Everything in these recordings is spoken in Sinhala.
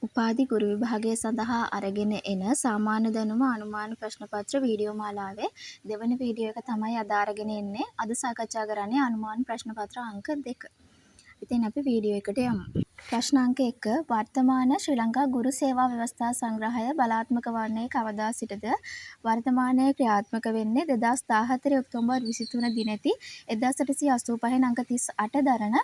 උපාධි ගුරු විභාගය සඳහා අරගෙන එන සාමාන්‍ය දැනුම අනුමාන ප්‍රශ්න පත්‍ර වීඩියෝ මාලාවේ දෙවන වීඩියෝ එක තමයි අද අරගෙන එන්නේ. අද සාකච්ඡා කරන්නේ අනුමාන ප්‍රශ්න පත්‍ර අංක 2. ඉතින් අපි වීඩියෝ එකට යමු. ප්‍රශ්න අංක 1 වර්තමාන ශ්‍රී ලංකා ගුරු සේවා ව්‍යවස්ථා සංග්‍රහය බලාත්මක වන්නේ කවදා සිටද? වර්තමානයේ ක්‍රියාත්මක වෙන්නේ 2014 ඔක්තෝබර් 23 දිනැති 1885 අංක 38 දරන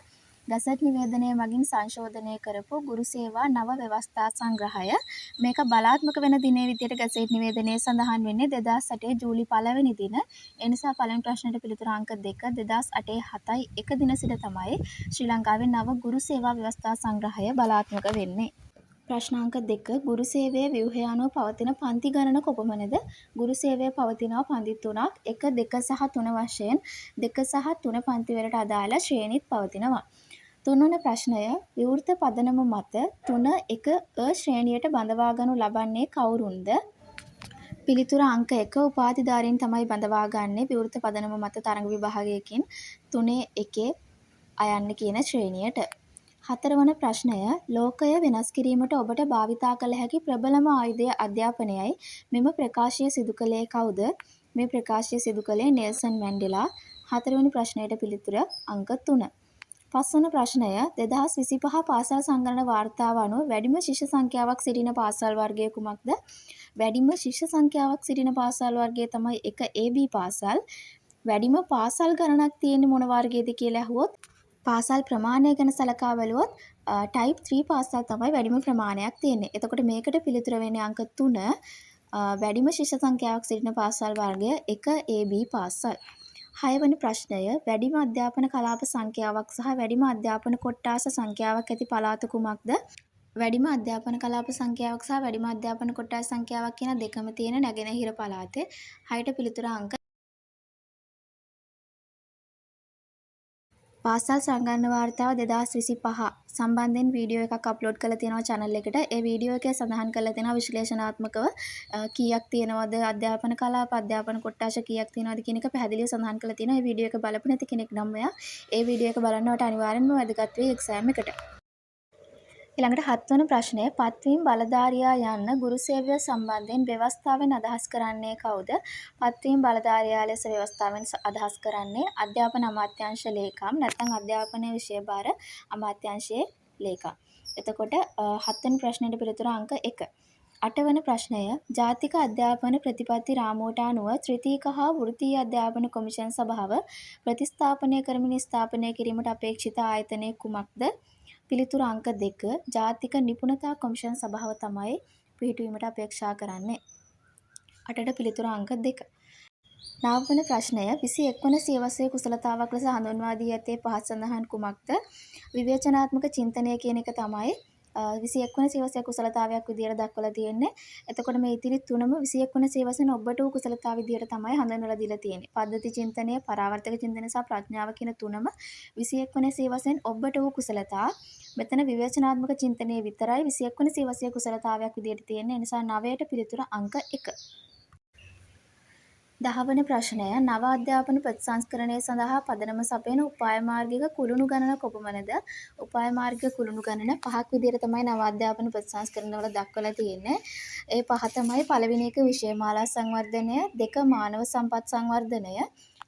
ගැසට් නිවේදනය මගින් සංශෝධනය කරපු ගුරු සේවා නව ව්‍යවස්ථා සංග්‍රහය. මේක බලාත්මක වෙන දිනය විදියට ගැසට් නිවේදනයේ සඳහන් වෙන්නේ 2008 ජූලි 1 දින. ඒ නිසා පළවෙනි ප්‍රශ්නෙට පිළිතුර අංක 2 2008 7යි 1 දින සිට තමයි ශ්‍රී ලංකාවේ නව ගුරු සේවා ව්‍යවස්ථා සංග්‍රහය බලාත්මක වෙන්නේ. ප්‍රශ්න අංක 2 ගුරු සේවයේ ව්‍යුහය අනුව පවතින පන්ති ගණන කොපමණද? ගුරු සේවය පවතිනවා පන්ති 3ක් 1 2 සහ 3 වශයෙන් 2 සහ 3 පන්ති වලට අදාළ ශ්‍රේණිත් පවතිනවා. තුන්වන ප්‍රශ්නය විවෘත පදනම මත 3 1 අ ශ්‍රේණියට බඳවා ගනු ලබන්නේ කවුරුන්ද? පිළිතුර අංක 1 උපාධිධාරීන් තමයි බඳවා ගන්නේ විවෘත පදනම මත තරඟ විභාගයකින් 3 1 අයන්න කියන ශ්‍රේණියට. හතරවන ප්‍රශ්නය ලෝකය වෙනස් කිරීමට ඔබට භාවිතා කළ හැකි ප්‍රබලම ආයුධය අධ්‍යාපනයයි. මෙම ප්‍රකාශය සිදු කළේ කවුද? මේ ප්‍රකාශය සිදු කළේ නෙල්සන් මැන්ඩෙලා. හතරවෙනි ප්‍රශ්නයට පිළිතුර අංක 3. පස්වන ප්‍රශ්නය 2025 පාසල් සංගණන වාර්තාව අනුව වැඩිම ශිෂ්‍ය සංඛ්‍යාවක් සිටින පාසල් වර්ගය කුමක්ද? වැඩිම ශිෂ්‍ය සංඛ්‍යාවක් සිටින පාසල් වර්ගය තමයි 1 AB පාසල්. වැඩිම පාසල් ගණනක් තියෙන්නේ මොන වර්ගයේද කියලා ඇහුවොත් පාසල් ප්‍රමාණය ගැන සලකා බැලුවොත් ටයිප් 3 පාසල් තමයි වැඩිම ප්‍රමාණයක් තියෙන්නේ. එතකොට මේකට පිළිතුර වෙන්නේ අංක 3 වැඩිම ශිෂ්‍ය සංඛ්‍යාවක් සිටින පාසල් වර්ගය 1 AB පාසල්. හයවන ප්‍රශ්නය වැඩිම අධ්‍යාපන කලාප සංඛ්‍යාවක් සහ වැඩිම අධ්‍යාපන කොට්ටාස සංඛ්‍යාවක් ඇති පළාත කුමක්ද? වැඩිම අධ්‍යාපන කලාප සංඛ්‍යාවක් සහ වැඩිම අධ්‍යාපන කොට්ටාස සංඛ්‍යාවක් කියන දෙකම තියෙන නැගෙනහිර පළාතේ. හයට පිළිතුර අංක පාසල් සංගණන වාර්තාව 2025 සම්බන්ධයෙන් වීඩියෝ එකක් අප්ලෝඩ් කරලා තියෙනවා channel එකට. ඒ වීඩියෝ එකේ සඳහන් කරලා තියෙනවා විශ්ලේෂණාත්මකව කීයක් තියෙනවද අධ්‍යාපන කලාප අධ්‍යාපන කොට්ටාශ කීයක් තියෙනවද කියන එක පැහැදිලිව සඳහන් කරලා තියෙනවා. ඒ වීඩියෝ එක බලපු නැති කෙනෙක් නම් ඔයා ඒ වීඩියෝ එක බලන්න ඔයාට අනිවාර්යෙන්ම වැදගත් වෙයි එක්සෑම් එකට. ඊළඟට හත්වන ප්‍රශ්නය පත්වීම් බලධාරියා යන්න ගුරු සේවය සම්බන්ධයෙන් ව්‍යවස්ථාවෙන් අදහස් කරන්නේ කවුද? පත්වීම් බලධාරියා ලෙස ව්‍යවස්ථාවෙන් අදහස් කරන්නේ අධ්‍යාපන අමාත්‍යාංශ ලේකම් නැත්නම් අධ්‍යාපන විෂය භාර අමාත්‍යාංශයේ ලේකම්. එතකොට හත්වන ප්‍රශ්නයට පිළිතුර අංක 1. අටවන ප්‍රශ්නය ජාතික අධ්‍යාපන ප්‍රතිපත්ති රාමුවට අනුව ත්‍රිතීක හා වෘත්තීය අධ්‍යාපන කොමිෂන් සභාව ප්‍රතිස්ථාපනය කරමින් ස්ථාපනය කිරීමට අපේක්ෂිත ආයතනය කුමක්ද? පිළිතුර අංක 2 ජාතික නිපුණතා කොමිෂන් සභාව තමයි පිහිටුවීමට අපේක්ෂා කරන්නේ. අටට පිළිතුර අංක 2. නවවන ප්‍රශ්නය 21 වන සියවසේ කුසලතාවක් ලෙස හඳුන්වා දී ඇත්තේ පහත් සඳහන් කුමක්ද? විවේචනාත්මක චින්තනය කියන එක තමයි 21 වන සියවසේ කුසලතාවයක් විදියට දක්වලා තියෙන්නේ. එතකොට මේ ඉතිරි තුනම 21 වන සියවසෙන් ඔබට වූ කුසලතාව විදියට තමයි හඳුන්වලා දීලා තියෙන්නේ. පද්ධති චින්තනය, පරාවර්තක චින්තනය සහ ප්‍රඥාව කියන තුනම 21 වන සියවසෙන් ඔබට වූ කුසලතා. මෙතන විවේචනාත්මක චින්තනය විතරයි 21 වන සියවසේ කුසලතාවයක් විදියට තියෙන්නේ. ඒ නිසා 9ට පිළිතුර අංක 1. දහවන ප්‍රශ්නය නව අධ්‍යාපන ප්‍රතිසංස්කරණය සඳහා පදනම සපයන උපාය මාර්ගික කුළුණු ගණන කොපමණද? උපාය මාර්ගික කුළුණු ගණන පහක් විදියට තමයි නව අධ්‍යාපන ප්‍රතිසංස්කරණවල දක්වලා තියෙන්නේ. ඒ පහ තමයි පළවෙනි එක විෂය මාලා සංවර්ධනය, දෙක මානව සම්පත් සංවර්ධනය,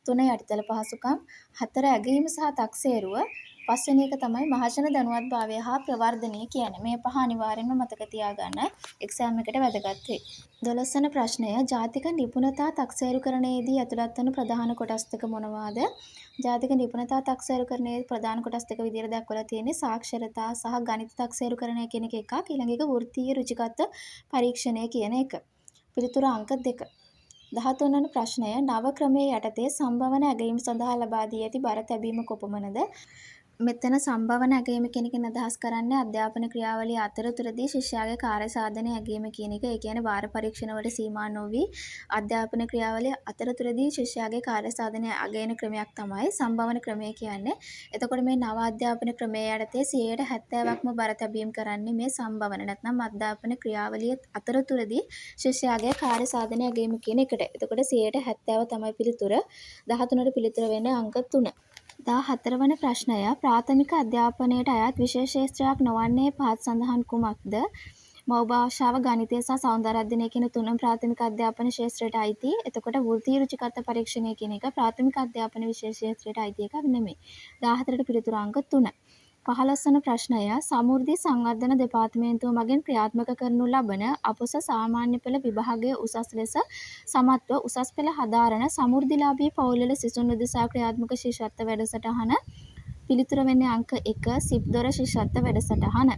තුන යටිතල පහසුකම්, හතර ඇගයීම සහ තක්සේරුව, පස්වෙනි එක තමයි මහජන දැනුවත්භාවය හා ප්‍රවර්ධනය කියන්නේ. මේ පහ අනිවාර්යෙන්ම මතක තියාගන්න එක්සෑම් එකට වැදගත් වෙයි. 12 වන ප්‍රශ්නය ජාතික නිපුණතා තක්සේරුකරණයේදී ඇතුළත් වන ප්‍රධාන කොටස් දෙක මොනවාද? ජාතික නිපුණතා තක්සේරුකරණයේ ප්‍රධාන කොටස් දෙක විදියට දක්වලා තියෙන්නේ සාක්ෂරතා සහ ගණිත තක්සේරුකරණය කියන එක එකක්. ඊළඟ එක වෘත්තීය රුචිකත්ව පරීක්ෂණය කියන එක. පිළිතුර අංක 2. 13 වන ප්‍රශ්නය නව ක්‍රමයේ යටතේ සම්භවන ඇගයීම සඳහා ලබා දී ඇති බර තැබීම කොපමණද? මෙතන සම්භවන ඇගයීම කියන එකෙන් අදහස් කරන්නේ අධ්‍යාපන ක්‍රියාවලිය අතරතුරදී ශිෂ්‍යයාගේ කාර්ය සාධනය ඇගයීම කියන එක. ඒ කියන්නේ වාර පරීක්ෂණ වලට සීමා නොවී අධ්‍යාපන ක්‍රියාවලිය අතරතුරදී ශිෂ්‍යයාගේ කාර්ය සාධනය අගයන ක්‍රමයක් තමයි සම්භවන ක්‍රමය කියන්නේ. එතකොට මේ නව අධ්‍යාපන ක්‍රමය යටතේ 70%ක්ම බර තැබීම් කරන්නේ මේ සම්භවන නැත්නම් අධ්‍යාපන ක්‍රියාවලිය අතරතුරදී ශිෂ්‍යයාගේ කාර්ය සාධනය ඇගයීම කියන එකට. එතකොට 70% තමයි පිළිතුර. 13ට පිළිතුර වෙන්නේ අංක 3. 14 වන ප්‍රශ්නය ප්‍රාථමික අධ්‍යාපනයට අයත් විෂය ක්ෂේත්‍රයක් නොවන්නේ පහත් සඳහන් කුමක්ද? මව් භාෂාව, ගණිතය සහ සෞන්දර්ය අධ්‍යයනය කියන තුනම ප්‍රාථමික අධ්‍යාපන ක්ෂේත්‍රයට අයිති. එතකොට වෘත්තීය රුචිකත්ව පරීක්ෂණය කියන එක ප්‍රාථමික අධ්‍යාපන විෂය ක්ෂේත්‍රයට අයිති එකක් නෙමෙයි. 14ට පිළිතුර අංක 3. 15 වන ප්‍රශ්නය සමෘද්ධි සංවර්ධන දෙපාර්තමේන්තුව මගින් ක්‍රියාත්මක කරනු ලබන අපොස සාමාන්‍ය පෙළ විභාගය උසස් ලෙස සමත්ව උසස් පෙළ හදාරන සමෘද්ධිලාභී පවුල්වල සිසුන් උදෙසා ක්‍රියාත්මක ශිෂ්‍යත්ව වැඩසටහන. පිළිතුර වෙන්නේ අංක 1 සිප්දොර ශිෂ්‍යත්ව වැඩසටහන.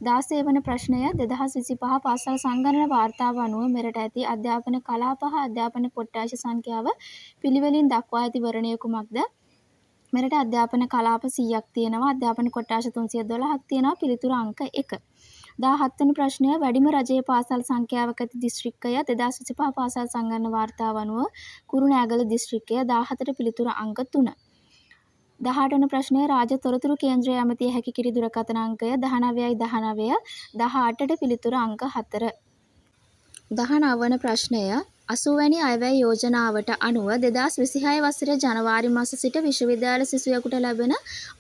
16 වන ප්‍රශ්නය 2025 පාසල් සංගණන වාර්තාව අනුව මෙරට ඇති අධ්‍යාපන කලාප හා අධ්‍යාපන කොට්ටාශ සංඛ්‍යාව පිළිවෙලින් දක්වා ඇති වර්ණය කුමක්ද? මෙරට අධ්‍යාපන කලාප 100ක් තියෙනවා. අධ්‍යාපන කොට්ටාශ 312ක් තියෙනවා. පිළිතුර අංක 1. 17 වන ප්‍රශ්නය වැඩිම රජයේ පාසල් සංඛ්‍යාවක් ඇති දිස්ත්‍රික්කය 2025 පාසල් සංගණන වාර්තාව අනුව කුරුණෑගල දිස්ත්‍රික්කය. 17ට පිළිතුර අංක 3. 18 වන ප්‍රශ්නය රාජ්‍ය තොරතුරු කේන්ද්‍රය ඇමතිය හැකි කිරි දුරකථන අංකය 19යි 19. 18ට පිළිතුර අංක 4. 19 වන ප්‍රශ්නය 80 වැනි අයවැය යෝජනාවට අනුව 2026 වසරේ ජනවාරි මාස සිට විශ්වවිද්‍යාල සිසුවෙකුට ලැබෙන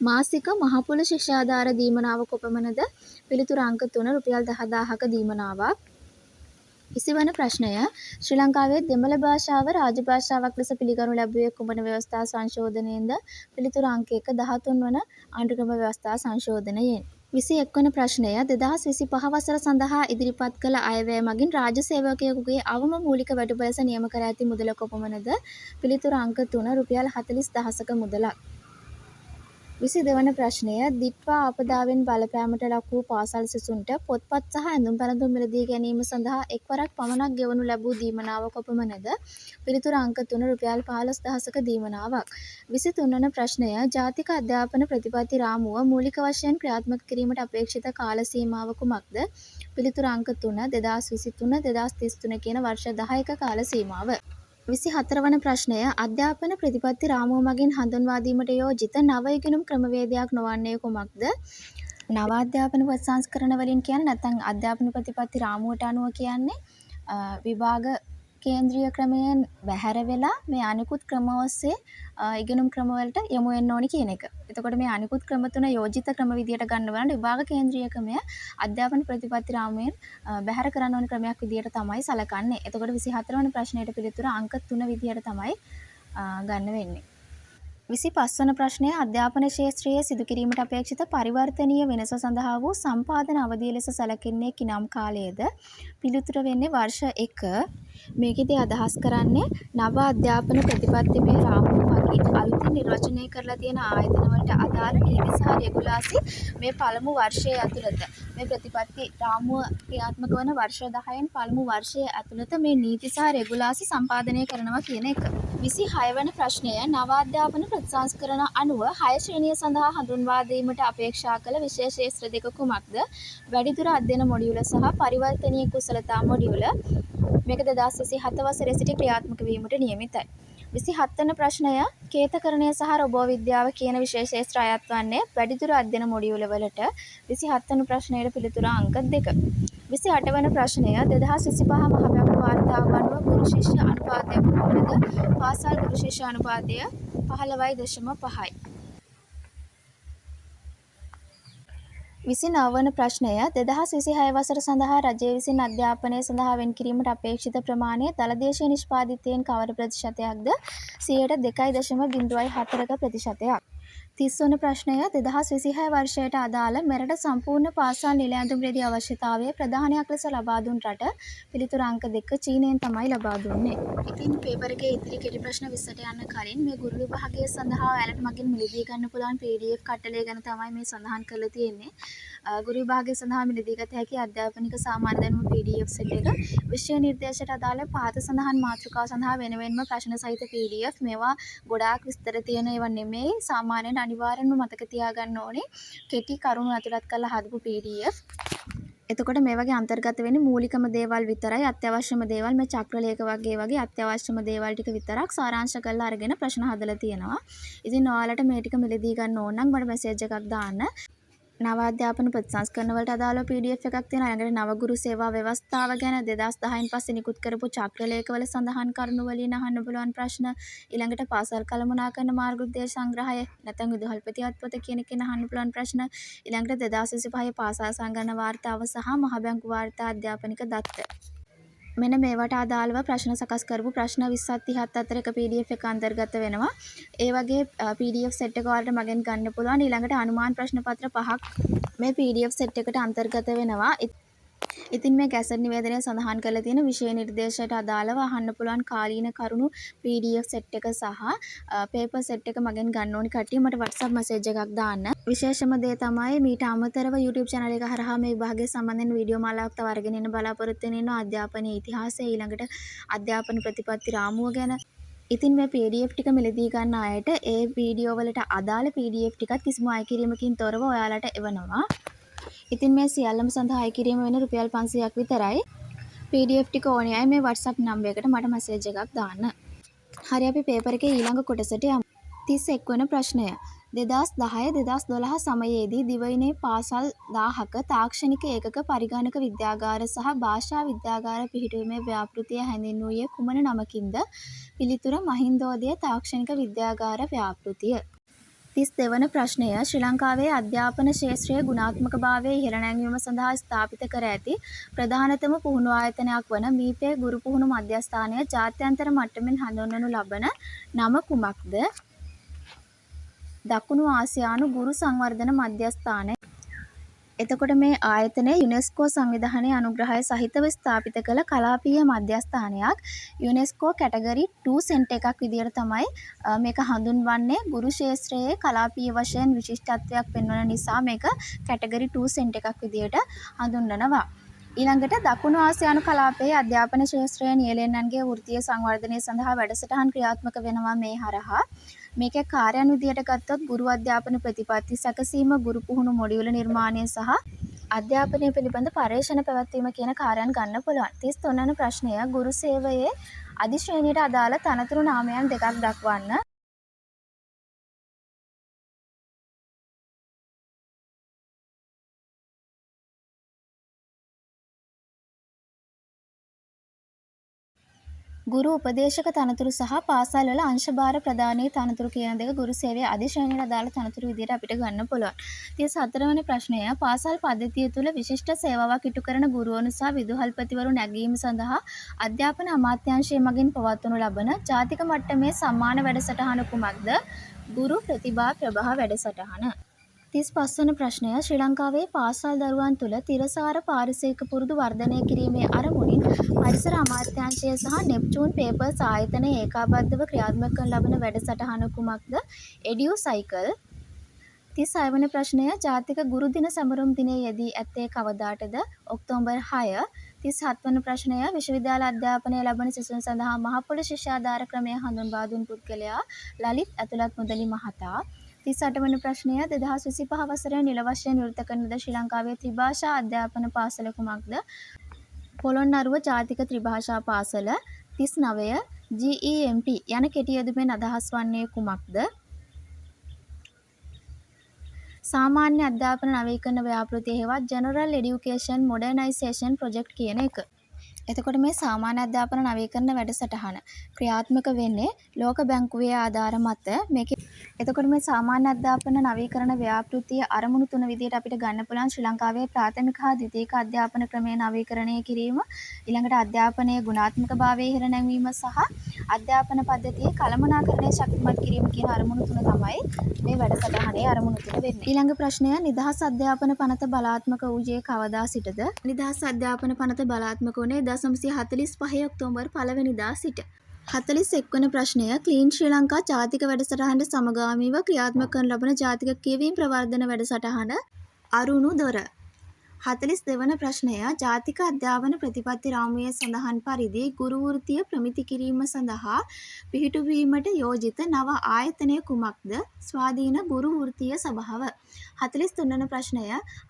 මාසික මහපොළ ශික්ෂාධාර දීමනාව කොපමණද? පිළිතුර අංක 3 රුපියල් 10,000ක දීමනාවක්. 20 වන ප්‍රශ්නය ශ්‍රී ලංකාවේ දෙමළ භාෂාව රාජ්‍ය භාෂාවක් ලෙස පිළිගනු ලැබුවේ කුමන ව්‍යවස්ථා සංශෝධනයෙන්ද? පිළිතුර අංක 1 13 වන ආණ්ඩුක්‍රම ව්‍යවස්ථා සංශෝධනයෙන්. 21 වන ප්‍රශ්නය 2025 වසර සඳහා ඉදිරිපත් කළ අයවැය මගින් රාජ්‍ය සේවකයෙකුගේ අවම මූලික වැටුප ලෙස නියම කර ඇති මුදල කොපමණද? පිළිතුර අංක 3 රුපියල් 40,000ක මුදලක්. 22 වන ප්‍රශ්නය දිට්වා ආපදාවෙන් බලපෑමට ලක් වූ පාසල් සිසුන්ට පොත්පත් සහ ඇඳුම් පැළඳුම් මිලදී ගැනීම සඳහා එක්වරක් පමණක් ගෙවනු ලැබූ දීමනාව කොපමණද? පිළිතුර අංක 3 රුපියල් 15,000ක දීමනාවක්. 23 වන ප්‍රශ්නය ජාතික අධ්‍යාපන ප්‍රතිපත්ති රාමුව මූලික වශයෙන් ක්‍රියාත්මක කිරීමට අපේක්ෂිත කාල සීමාව කුමක්ද? පිළිතුර අංක 3 2023 2033 කියන වර්ෂ 10ක කාල සීමාව. 24 වන ප්‍රශ්නය අධ්‍යාපන ප්‍රතිපත්ති රාමුව මගින් හඳුන්වා දීමට යෝජිත නව ඉගෙනුම් ක්‍රමවේදයක් නොවන්නේ කුමක්ද? නව අධ්‍යාපන ප්‍රතිසංස්කරණ වලින් කියන්නේ නැත්නම් අධ්‍යාපන ප්‍රතිපත්ති රාමුවට අනුව කියන්නේ විභාග කේන්ද්‍රීය ක්‍රමයෙන් බැහැර වෙලා මේ අනිකුත් ක්‍රම ඔස්සේ ඉගෙනුම් ක්‍රමවලට යොමු වෙන්න ඕනි කියන එක. එතකොට මේ අනිකුත් ක්‍රම තුන යෝජිත ක්‍රම විදියට ගන්න බලන්න විභාග කේන්ද්‍රීය ක්‍රමය අධ්‍යාපන ප්‍රතිපත්ති රාමුවෙන් බැහැර කරන්න ඕනි ක්‍රමයක් විදියට තමයි සලකන්නේ. එතකොට 24 වන ප්‍රශ්නයට පිළිතුර අංක 3 විදියට තමයි ගන්න වෙන්නේ. 25 වන ප්‍රශ්නය අධ්‍යාපන ක්ෂේත්‍රයේ සිදු කිරීමට අපේක්ෂිත පරිවර්තනීය වෙනස සඳහා වූ සම්පාදන අවධිය ලෙස සැලකෙන්නේ කිනම් කාලයද? පිළිතුර වෙන්නේ වර්ෂ 1. මේකෙදි අදහස් කරන්නේ නව අධ්‍යාපන ප්‍රතිපත්තිමය රාමුව මගින් අලුතින් නිර්වචනය කරලා තියෙන ආයතන වලට අදාළ නීති සහ රෙගුලාසි මේ පළමු වර්ෂය ඇතුළත මේ ප්‍රතිපත්ති රාමුව ක්‍රියාත්මක වන වර්ෂ 10න් පළමු වර්ෂය ඇතුළත මේ නීති සහ රෙගුලාසි සම්පාදනය කරනවා කියන එක. 26 වන ප්‍රශ්නය නව අධ්‍යාපන ප්‍රතිසංස්කරණ අනුව 6 ශ්‍රේණිය සඳහා හඳුන්වා දීමට අපේක්ෂා කළ විෂය ක්ෂේත්‍ර දෙක කුමක්ද? වැඩිදුර අධ්‍යයන මොඩියුල සහ පරිවර්තනීය කුසලතා මොඩියුල. මේක 2027 වසරේ සිට ක්‍රියාත්මක වීමට නියමිතයි. 27 වන ප්‍රශ්නය කේතකරණය සහ රොබෝ විද්‍යාව කියන විෂය ක්ෂේත්‍ර අයත් වන්නේ වැඩිදුර අධ්‍යයන මොඩියුල වලට. 27 වන ප්‍රශ්නයට පිළිතුර අංක 2. 28 වන ප්‍රශ්නය 2025 මහ බැංකු වාර්තාව අනුව ගුරු ශිෂ්‍ය අනුපාතය කොපමණද? පාසල් ගුරු ශිෂ්‍ය අනුපාතය 15.5යි. 29 වන ප්‍රශ්නය 2026 වසර සඳහා රජය විසින් අධ්‍යාපනය සඳහා වෙන් කිරීමට අපේක්ෂිත ප්‍රමාණය දළ දේශීය නිෂ්පාදිතයෙන් කවර ප්‍රතිශතයක්ද? 2.04ක ප්‍රතිශතයක්. 30 වන ප්‍රශ්නය 2026 වර්ෂයට අදාළ මෙරට සම්පූර්ණ පාසල් නිල ඇඳුම් රෙදි අවශ්‍යතාවය ප්‍රධානයක් ලෙස ලබා දුන් රට පිළිතුර අංක 2 චීනයෙන් තමයි ලබා දුන්නේ. ඉතින් පේපර් එකේ ඉතිරි කෙටි ප්‍රශ්න 20ට යන්න කලින් මේ ගුරු විභාගය සඳහා ඔයාලට මගින් මිලදී ගන්න පුළුවන් PDF කට්ටලය ගැන තමයි මේ සඳහන් කරලා තියෙන්නේ. ගුරු විභාගය සඳහා මිලදී ගත හැකි අධ්‍යාපනික සාමාන්‍ය දැනුම PDF set එක, විෂය නිර්දේශයට අදාළ පහත සඳහන් මාතෘකාව සඳහා වෙන වෙනම ප්‍රශ්න සහිත PDF. මේවා ගොඩාක් විස්තර තියෙන ඒවා නෙමෙයි, සාමාන්‍යයෙන් අනිවාර්යෙන්ම මතක තියාගන්න ඕනේ කෙටි කරුණු ඇතුළත් කරලා හදපු PDF. එතකොට මේ වගේ අන්තර්ගත වෙන්නේ මූලිකම දේවල් විතරයි, අත්‍යවශ්‍යම දේවල් මේ චක්‍රලේඛ වගේ අත්‍යවශ්‍යම දේවල් ටික විතරක් සාරාංශ කරලා අරගෙන ප්‍රශ්න හදලා තියෙනවා. ඉතින් ඔයාලට මේ ටික මිලදී ගන්න ඕන නම් මට මැසේජ් එකක් දාන්න. නව අධ්‍යාපන ප්‍රතිසංස්කරණ වලට අදාළව PDF එකක් තියෙනවා. ඊළඟට නව ගුරු සේවා ව්‍යවස්ථාව ගැන 2010න් පස්සේ නිකුත් කරපු චක්‍රලේඛවල සඳහන් කරුණු වලින් අහන්න පුළුවන් ප්‍රශ්න. ඊළඟට පාසල් කළමනාකරණ මාර්ගනිර්දේශ සංග්‍රහය නැත්නම් විදුහල්පති අත්පොත කියන එකෙන් අහන්න පුළුවන් ප්‍රශ්න. ඊළඟට 2025 පාසල් සංගණන වාර්තාව සහ මහ බැංකු වාර්තා අධ්‍යාපනික දත්ත. මෙන්න මේවට අදාළව ප්‍රශ්න සකස් කරපු ප්‍රශ්න 20ත් 30ත් අතර එක PDF එක අන්තර්ගත වෙනවා. ඒ වගේ PDF set එක ඔයාලට මගෙන් ගන්න පුළුවන්. ඊළඟට අනුමාන ප්‍රශ්න පත්‍ර 5ක් මේ PDF set එකට අන්තර්ගත වෙනවා. ඉතින් මේ ගැසට් නිවේදනය සඳහන් කරලා තියෙන විෂය නිර්දේශයට අදාළව අහන්න පුළුවන් කාලීන කරුණු PDF set එක සහ පේපර් සෙට් එක මගෙන් ගන්න ඕනි කට්ටිය මට WhatsApp message එකක් දාන්න. විශේෂම දේ තමයි මීට අමතරව YouTube channel එක හරහා මේ විභාගය සම්බන්ධයෙන් වීඩියෝ මාලාවක් තව අරගෙන එන්න බලාපොරොත්තු වෙන ඉන්නවා. අධ්‍යාපනයේ ඉතිහාසය, ඊළඟට අධ්‍යාපන ප්‍රතිපත්ති රාමුව ගැන. ඉතින් මේ PDF ටික මිලදී ගන්න අයට ඒ වීඩියෝ වලට අදාළ PDF ටිකත් කිසිම අය කිරීමකින් තොරව ඔයාලට එවනවා. ඉතින් මේ සියල්ලම සඳහා අය කිරීම වෙන රුපියල් 500ක් විතරයි. PDF ටික ඕනේ අය මේ WhatsApp number එකට මට මැසේජ් එකක් දාන්න. හරි, අපි පේපර් එකේ ඊළඟ කොටසට යමු. 31 වන ප්‍රශ්නය. 2010 2012 සමයේදී දිවයිනේ පාසල් 1000ක තාක්ෂණික ඒකක පරිගණක විද්‍යාගාර සහ භාෂා විද්‍යාගාර පිහිටුවීමේ ව්‍යාපෘතිය හැඳින්වූයේ කුමන නමකින්ද? පිළිතුර මහින්දෝදය තාක්ෂණික විද්‍යාගාර ව්‍යාපෘතිය. 32 වන ප්‍රශ්නය. ශ්‍රී ලංකාවේ අධ්‍යාපන ක්ෂේත්‍රයේ ගුණාත්මකභාවය ඉහළ නැංවීම සඳහා ස්ථාපිත කර ඇති ප්‍රධානතම පුහුණු ආයතනයක් වන මීපේ ගුරු පුහුණු මධ්‍යස්ථානය ජාත්‍යන්තර මට්ටමින් හඳුන්වනු ලබන නම කුමක්ද? දකුණු ආසියානු ගුරු සංවර්ධන මධ්‍යස්ථානය. එතකොට මේ ආයතනය යුනෙස්කෝ සංවිධානයේ අනුග්‍රහය සහිතව ස්ථාපිත කළ කලාපීය මධ්‍යස්ථානයක්. යුනෙස්කෝ කැටගරි 2 සෙන්ටර් එකක් විදියට තමයි මේක හඳුන්වන්නේ. ගුරු ක්ෂේත්‍රයේ කලාපීය වශයෙන් විශිෂ්ටත්වයක් පෙන්වන නිසා මේක කැටගරි 2 සෙන්ටර් එකක් විදියට හඳුන්වනවා. ඊළඟට දකුණු ආසියානු කලාපයේ අධ්‍යාපන ක්ෂේත්‍රයේ නියැලෙන්නන්ගේ වෘත්තීය සංවර්ධනය සඳහා වැඩසටහන් ක්‍රියාත්මක වෙනවා මේ හරහා. මේකේ කාර්යයන් විදියට ගත්තොත් ගුරු අධ්‍යාපන ප්‍රතිපත්ති සැකසීම, ගුරු පුහුණු මොඩියුල නිර්මාණය සහ අධ්‍යාපනය පිළිබඳ පර්යේෂණ පැවැත්වීම කියන කාර්යයන් ගන්න පුළුවන්. 33 වන ප්‍රශ්නය. ගුරු සේවයේ අධිශ්‍රේණියට අදාළ තනතුරු නාමයන් දෙකක් දක්වන්න. ගුරු උපදේශක තනතුරු සහ පාසල්වල අංශභාර ප්‍රදානයේ තනතුරු කියන දෙක ගුරු සේවයේ අධිශ්‍රේණියට අදාළ තනතුරු විදියට අපිට ගන්න පුළුවන්. 34 වන ප්‍රශ්නය. පාසල් පද්ධතිය තුළ විශිෂ්ට සේවාවක් ඉටු කරන ගුරුවරුන් සහ විදුහල්පතිවරු නැගීම සඳහා අධ්‍යාපන අමාත්‍යාංශය මගින් පවත්වනු ලබන ජාතික මට්ටමේ සම්මාන වැඩසටහන කුමක්ද? ගුරු ප්‍රතිභා ප්‍රභා වැඩසටහන. 35 වන ප්‍රශ්නය. ශ්‍රී ලංකාවේ පාසල් දරුවන් තුළ තිරසාර පාරිසරික පුරුදු වර්ධනය කිරීමේ අරමුණින් පරිසර අමාත්‍යාංශය සහ නෙප්චූන් පේපර්ස් ආයතනය ඒකාබද්ධව ක්‍රියාත්මක කරනු ලබන වැඩසටහන කුමක්ද? එඩියු සයිකල්. 36 වන ප්‍රශ්නය. ජාතික ගුරු දින සැමරුම් දිනය යෙදී ඇත්තේ කවදාටද? ඔක්තෝබර් 6. 37 වන ප්‍රශ්නය. විශ්වවිද්‍යාල අධ්‍යාපනය ලබන සිසුන් සඳහා මහපොළ ශිෂ්‍යාධාර ක්‍රමය හඳුන්වා දුන් පුද්ගලයා ලලිත් ඇතුළත් මුදලි මහතා. 38 වන ප්‍රශ්නය. 2025 වසරේ නිල වශයෙන් විවෘත කරන ලද ශ්‍රී ලංකාවේ ත්‍රිභාෂා අධ්‍යාපන පාසල කුමක්ද? පොළොන්නරුව ජාතික ත්‍රිභාෂා පාසල. 39 GEMP යන කෙටි යෙදුමෙන් අදහස් වන්නේ කුමක්ද? සාමාන්‍ය අධ්‍යාපන නවීකරණ ව්‍යාපෘතිය හෙවත් ජෙනරල් එඩියුකේෂන් මොඩර්නයිසේෂන් ප්‍රොජෙක්ට් කියන එක. එතකොට මේ සාමාන්‍ය අධ්‍යාපන නවීකරණ වැඩසටහන ක්‍රියාත්මක වෙන්නේ ලෝක බැංකුවේ ආධාර මත. මේකේ එතකොට මේ සාමාන්‍ය අධ්‍යාපන නවීකරණ ව්‍යාපෘතිය අරමුණු තුන විදිහට අපිට ගන්න පුළුවන් ශ්‍රී ලංකාවේ ප්‍රාථමික හා ද්විතීක අධ්‍යාපන ක්‍රමය නවීකරණය කිරීම, ඊළඟට අධ්‍යාපනයේ ගුණාත්මකභාවය ඉහළ නැංවීම සහ අධ්‍යාපන පද්ධතියේ කළමනාකරණය ශක්තිමත් කිරීම කියන අරමුණු තුන තමයි මේ වැඩසටහනේ අරමුණු තුන වෙන්නේ. ඊළඟ ප්‍රශ්නය. නිදහස් අධ්‍යාපන පනත බලාත්මක වූයේ කවදා සිටද? නිදහස් අධ්‍යාපන පනත බලාත්මක වුණේ 1945 ඔක්තෝබර් 1 වෙනිදා සිට. 41 වන ප්‍රශ්නය. ක්ලීන් ශ්‍රී ලංකා ජාතික වැඩසටහනට සමගාමීව ක්‍රියාත්මක කරනු ලබන ජාතික කියවීම් ප්‍රවර්ධන වැඩසටහන අරුණු දොර. 42 වන ප්‍රශ්නය. ජාතික අධ්‍යාපන ප්‍රතිපත්ති රාමුවේ සඳහන් පරිදි ගුරු වෘත්තිය ප්‍රමිති කිරීම සඳහා පිහිටුවීමට යෝජිත නව ආයතනය කුමක්ද? ස්වාධීන ගුරු වෘත්තීය සභාව. 43 වන ප්‍රශ්නය.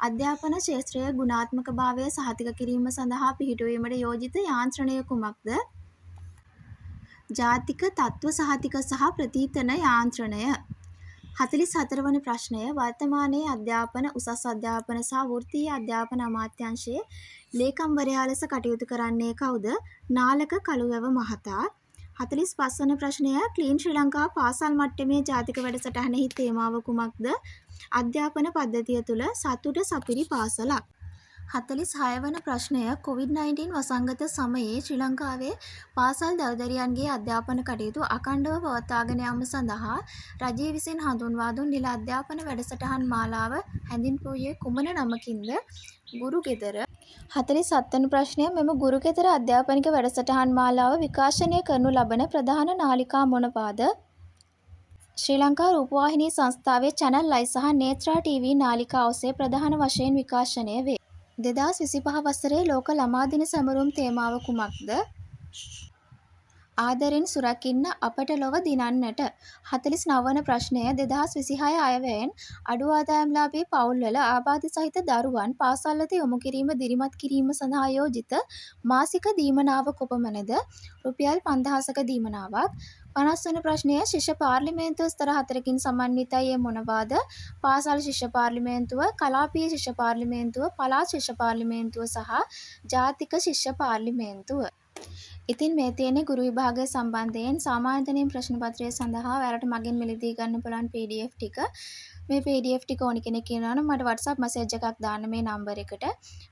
අධ්‍යාපන ක්ෂේත්‍රයේ ගුණාත්මකභාවය සහතික කිරීම සඳහා පිහිටුවීමට යෝජිත යාන්ත්‍රණය කුමක්ද? ජාතික තත්ත්ව සහතික සහ ප්‍රතීතන යාන්ත්‍රණය. 44 වන ප්‍රශ්නය, වර්තමානයේ අධ්‍යාපන, උසස් අධ්‍යාපන සහ වෘත්තීය අධ්‍යාපන අමාත්‍යාංශයේ ලේකම්වරයා ලෙස කටයුතු කරන්නේ කවුද? නාලක කළුවැව මහතා. 45 වන ප්‍රශ්නය, ක්ලීන් ශ්‍රී ලංකා පාසල් මට්ටමේ ජාතික වැඩසටහනෙහි තේමාව කුමක්ද? අධ්‍යාපන පද්ධතිය තුළ සතුට සපිරි පාසලක්. 46 වන ප්‍රශ්නය, කොවිඩ්-19 වසංගත සමයේ ශ්‍රී ලංකාවේ පාසල් දරුදැරියන්ගේ අධ්‍යාපන කටයුතු අඛණ්ඩව පවත්වාගෙන යාම සඳහා රජය විසින් හඳුන්වා දුන් නිල අධ්‍යාපන වැඩසටහන් මාලාව හැඳින්වූයේ කුමන නමකින්ද? ගුරු ගෙදර. 47 වන ප්‍රශ්නය, මෙම ගුරු ගෙදර අධ්‍යාපනික වැඩසටහන් මාලාව විකාශනය කරනු ලබන ප්‍රධාන නාලිකා මොනවාද? ශ්‍රී ලංකා රූපවාහිනී සංස්ථාවේ චැනල් අයි සහ නේත්‍රා ටීවී නාලිකා ඔස්සේ ප්‍රධාන වශයෙන් විකාශනය වේ. 2025 වසරේ ලෝක ළමා දින සැමරුම් තේමාව කුමක්ද? ආදරෙන් සුරකින්න අපට ලොව දිනන්නට. 49 වන ප්‍රශ්නය, 2026 අයවැයෙන් අඩු ආදායම්ලාභී පවුල්වල ආබාධ සහිත දරුවන් පාසල් වෙත යොමු කිරීම දිරිමත් කිරීම සඳහා යෝජිත මාසික දීමනාව කොපමණද? රුපියල් 5000ක දීමනාවක්. 50 වන ප්‍රශ්නය, ශිෂ්‍ය පාර්ලිමේන්තුව ස්තර හතරකින් සමන්විතයි, ඒ මොනවාද? පාසල් ශිෂ්‍ය පාර්ලිමේන්තුව, කලාපීය ශිෂ්‍ය පාර්ලිමේන්තුව, පළාත් ශිෂ්‍ය පාර්ලිමේන්තුව සහ ජාතික ශිෂ්‍ය පාර්ලිමේන්තුව. ඉතින් මේ තියෙන්නේ ගුරු විභාගය සම්බන්ධයෙන් සාමාන්‍ය දැනීම් ප්‍රශ්න පත්‍රය සඳහා ඔයාලට මගෙන් මිලදී ගන්න පුළුවන් PDF ටික. මේ PDF ටික ඕනි කෙනෙක් ඉන්නවා නම් මට WhatsApp message එකක් දාන්න මේ නම්බර් එකට.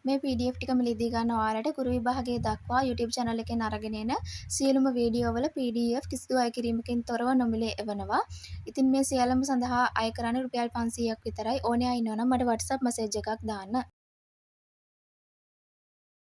මේ PDF ටික මිලදී ගන්න ඔයාලට ගුරු විභාගය දක්වා YouTube channel එකෙන් අරගෙන එන සියලුම වීඩියෝ වල PDF කිසිදු අය කිරීමකින් තොරව නොමිලේ එවනවා. ඉතින් මේ සියල්ලම සඳහා අය කරන්නේ රුපියල් 500ක් විතරයි. ඕනේ අය ඉන්නවා නම් මට WhatsApp message එකක් දාන්න.